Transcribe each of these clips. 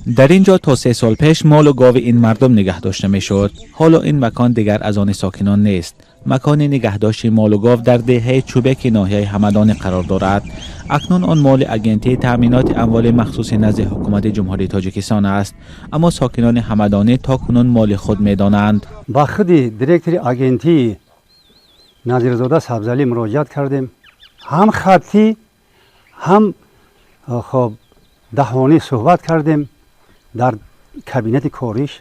Дар ин ҷо то 3 сол пеш молу гови ин мардум нигаҳ дошта мешуд. Ҳоло ин макон дигар аз они сокинон нест. Макони нигаҳдошти молу гов дар деҳаи Чӯбеки ноҳияи Ҳамадонӣ қарор дорад. Акнун он моли Агентии таъминоти амволи махсуси назди Ҳукумати Ҷумҳурии Тоҷикистон аст, аммо сокинони Ҳамадонӣ то кунун моли худ медонанд. Ба худи директори агентии Назирзода Сабзалӣ муроҷиат кардем, ҳам хаттӣ, ҳам хоб даҳонӣ суҳбат кардем дар кабинети кориш.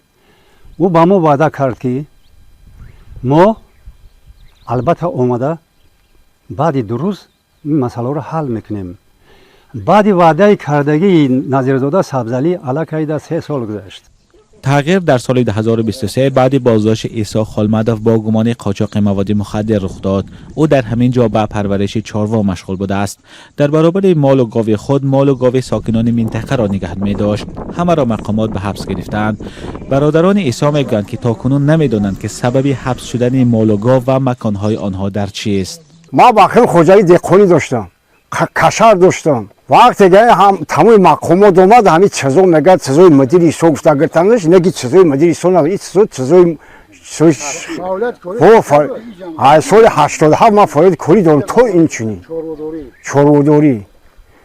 Ӯ ба мо ваъда кард, ки мо албатта омада баъди 2 рӯз ин масъаларо ҳал мекунем. Баъди ваъдаи кардагии Назирзода Сабзалӣ аллакайда 3 сол гузашт. Тағйир дар соли 2023 баъди боздошти Исо Холмадов бо гумони қочоқи маводи мухаддир рух дод. Ӯ дар ҳамин ҷо ба парвариши чорво машғул будааст. Дар баробари молу гови худ молу гови сокинони минтақаро нигаҳ медошт. Ҳамаро мақомот ба ҳабс гирифтаанд. Бародарони Исо мегӯянд, ки то кунун намедонанд, ки сабаби ҳабс шудани молу гов ва маконҳои онҳо дар чист. Ман ба хел хоҷагии деҳқонӣ доштам, кашар доштам. Вақте ки ҳам тамоми мақомот омад, ҳамин чизо мегӯяд, чизои мудири Исо гуфта гиртанаш, неги чизои мудири Исо на, ин чизо чизои соли 87 ман фаъолияти корӣ дорам, то инчунин чорводорӣ.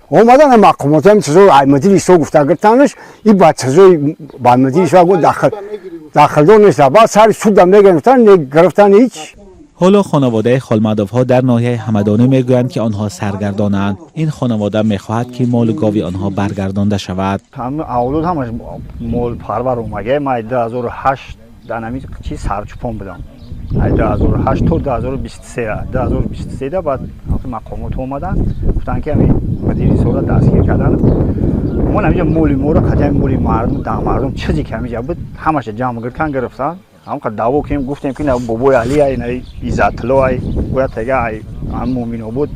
Омадан мақомот, ҳамин чизои мудири Исо гуфта гиртанаш, и ба чизои ба мудири Исо дахлдор нест. Баъд сари суда мегирифтан, гирифтан ҳеҷ. Ҳоло хонаводаи Холмадовҳо дар ноҳияи Ҳамадонӣ мегӯянд, ки онҳо саргардонанд. Ин хонавода мехоҳад, ки молу гови онҳо баргардонда шавад. Авлод ҳамаш молпарвар омага. Ман 2008 дар ҳамин чиз сарчӯпон будам, 2008 то 2023. 2023 да баъд мақомот омаданд, гуфтанд, ки ҳамин мудири сола дастгир карданд. Мо ҳаминҷа моли моро қатъи моли мардум, да мардум чизе ки ҳаминҷа буд, ҳамаша ҷамъ гиркан, гирифтанд. Ҳамқа даъво кунем, гуфтем, ки бобои Али ай, на Иззатулло ай, бояд тега ай Муминобод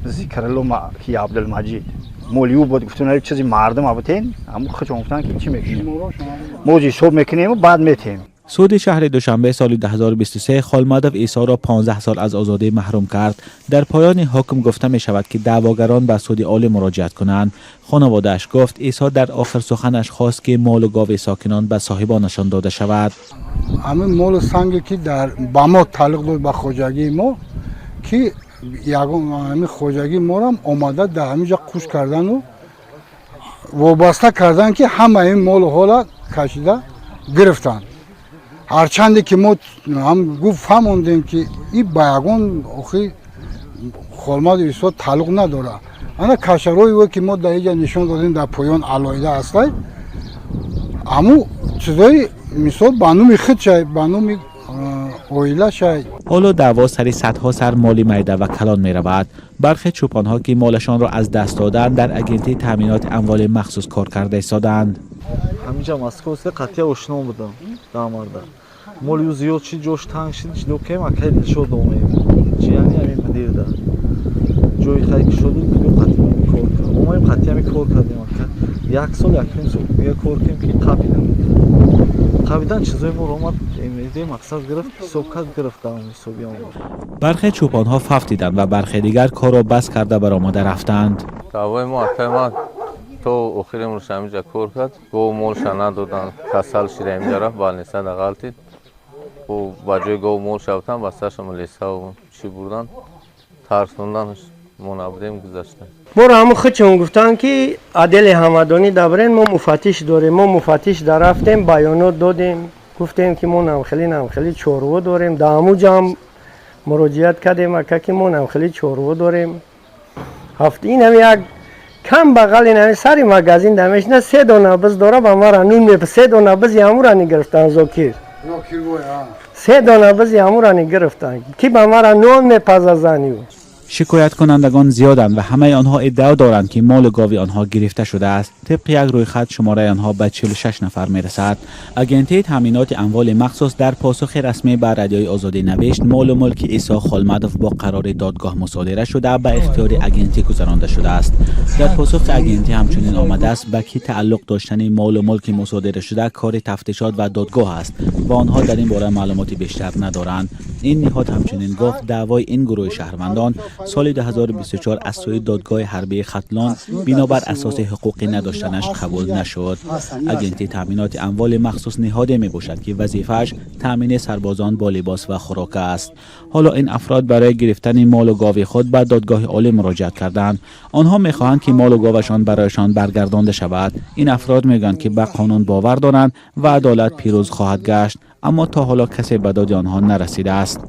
Зикрулло ки Абдулмаҷид моли ӯ буд. Гуфтем, чизи мардум абутен. Ҳамн худшон гуфтанд, ки чӣ мекунем, мо ҳисоб мекунем, баъд метем. Суди шаҳри Душанбе соли 2023 Холмадов Исоро 15 сол аз озодӣ маҳрум кард. Дар поёни ҳукм гуфта мешавад, ки даъвогарон ба Суди Олӣ муроҷиат кунанд. Хонаводааш гуфт, Исо дар охир суханаш хост, ки молу гови сокинон ба соҳибонашон дода шавад. Ҳамин молу санге, ки дар ба мо тааллуқ дошт, ба хоҷагии мо, ки ягон ҳамин хоҷагии морам омада дар ҳамин ҷо қуш кардану вобаста кардан, ки ҳамаи ин молу ҳола кашида гирифтанд. Ҳарчанде ки мо ҳам гуфт, фаҳмондем, ки и ба ягон охи Холмаду Исо тааллуқ надорад. Ана кашарои ӯ, ки мо дар иҷа нишон додем, дар поён алоҳида ҳастай. Ҳамун чизои, мисол, ба номи худшай, ба номи оилашай. Ҳоло даъво сари садҳо сар моли майда ва калон меравад. Бархе чӯпонҳо, ки молашонро аз даст доданд, дар Агентии таъминоти амволи махсус кор карда истодаанд. Ҳаминҷа Московска қатъия ошно будам. Дамарда моли ӯ зиёд шид, ҷош танг шид, ҷидо кем акай Дилшод омем, чияни ҳамин мудирда ҷои хай кушоду биё, қатъи кор кун. Омаем, қатъи ҳами кор кардем, ака, як сол, якним сол дига кор кардем, ки қапидан, қапидан чизои моро омад, мақсад гирифт, ҳисоб кард, гирифт, дар ҳисоби омад. Бархе чӯпонҳо фавтиданд ва бархе дигар корро бас карда баромада рафтанд. Даъвои мо, акай ман то охири умрш ҳаминҷа кор кард, гов молша надоданд, касал шида, ҳаминҷа рафт, больница да ғалтид. Ба ҷои гов мол шавтан, ба сарша милисаву чӣ бурдан, тарсондан, мо набудем, гузашта. Моро ҳамун худшон гуфтанд, ки отдели Ҳамадонӣ дабрен, мо муфаттиш дорем. Мо муфаттиш да рафтем, баёнот додем, гуфтем, ки мо намхели намхели чорво дорем. Да ҳамун ҷамъ муроҷиат кардем, ака, ки мо намхели чорво дорем. Ин ҳами як кам бағал, ин ҳами сари магазин дамешина, се дона биз дора, ба мара нун меп, се дона бизи ҳамура нигирифтан. Зокир, се дона бизи ҳамура нигирифтан, ки ба мара нон мепазазаню. Шикояткунандагон зиёданд ва ҳамаи онҳо иддао доранд, ки молу гови онҳо гирифта шудааст. Тибқи як рӯйхат, шумораи онҳо ба 46 нафар мерасад. Агентии таъминоти амволи махсус дар посухи расмӣ ба Радиои Озодӣ навишт, молу мулки Исо Холмадов бо қарори додгоҳ мусодира шуда, ба ихтиёри агентӣ гузаронда шудааст. Дар посухи агентӣ ҳамчунин омадааст, ба кӣ тааллуқ доштани молу мулки мусодирашуда кори тафтишот ва додгоҳ аст ва онҳо дар ин бора маълумоти бештар надоранд. Ин ниҳод ҳамчунин гуфт, даъвои ин гурӯҳи шаҳрвандон Соли 2024 аз сӯи додгоҳи ҳарбии Хатлон бинобар асоси ҳуқуқӣ надоштанаш қабул нашуд. Агентии таъминоти амволи махсус ниҳоде мебошад, ки вазифааш таъмини сарбозон бо либос ва хӯрок аст. Ҳоло ин афрод барои гирифтани молу гови худ ба додгоҳи олӣ муроҷиат карданд. Онҳо мехоҳанд, ки молу говашон барояшон баргардонда шавад. Ин афрод мегӯянд, ки ба қонун бовар доранд ва адолат пирӯз хоҳад гашт, аммо то ҳоло касе ба доди онҳо нарасидааст.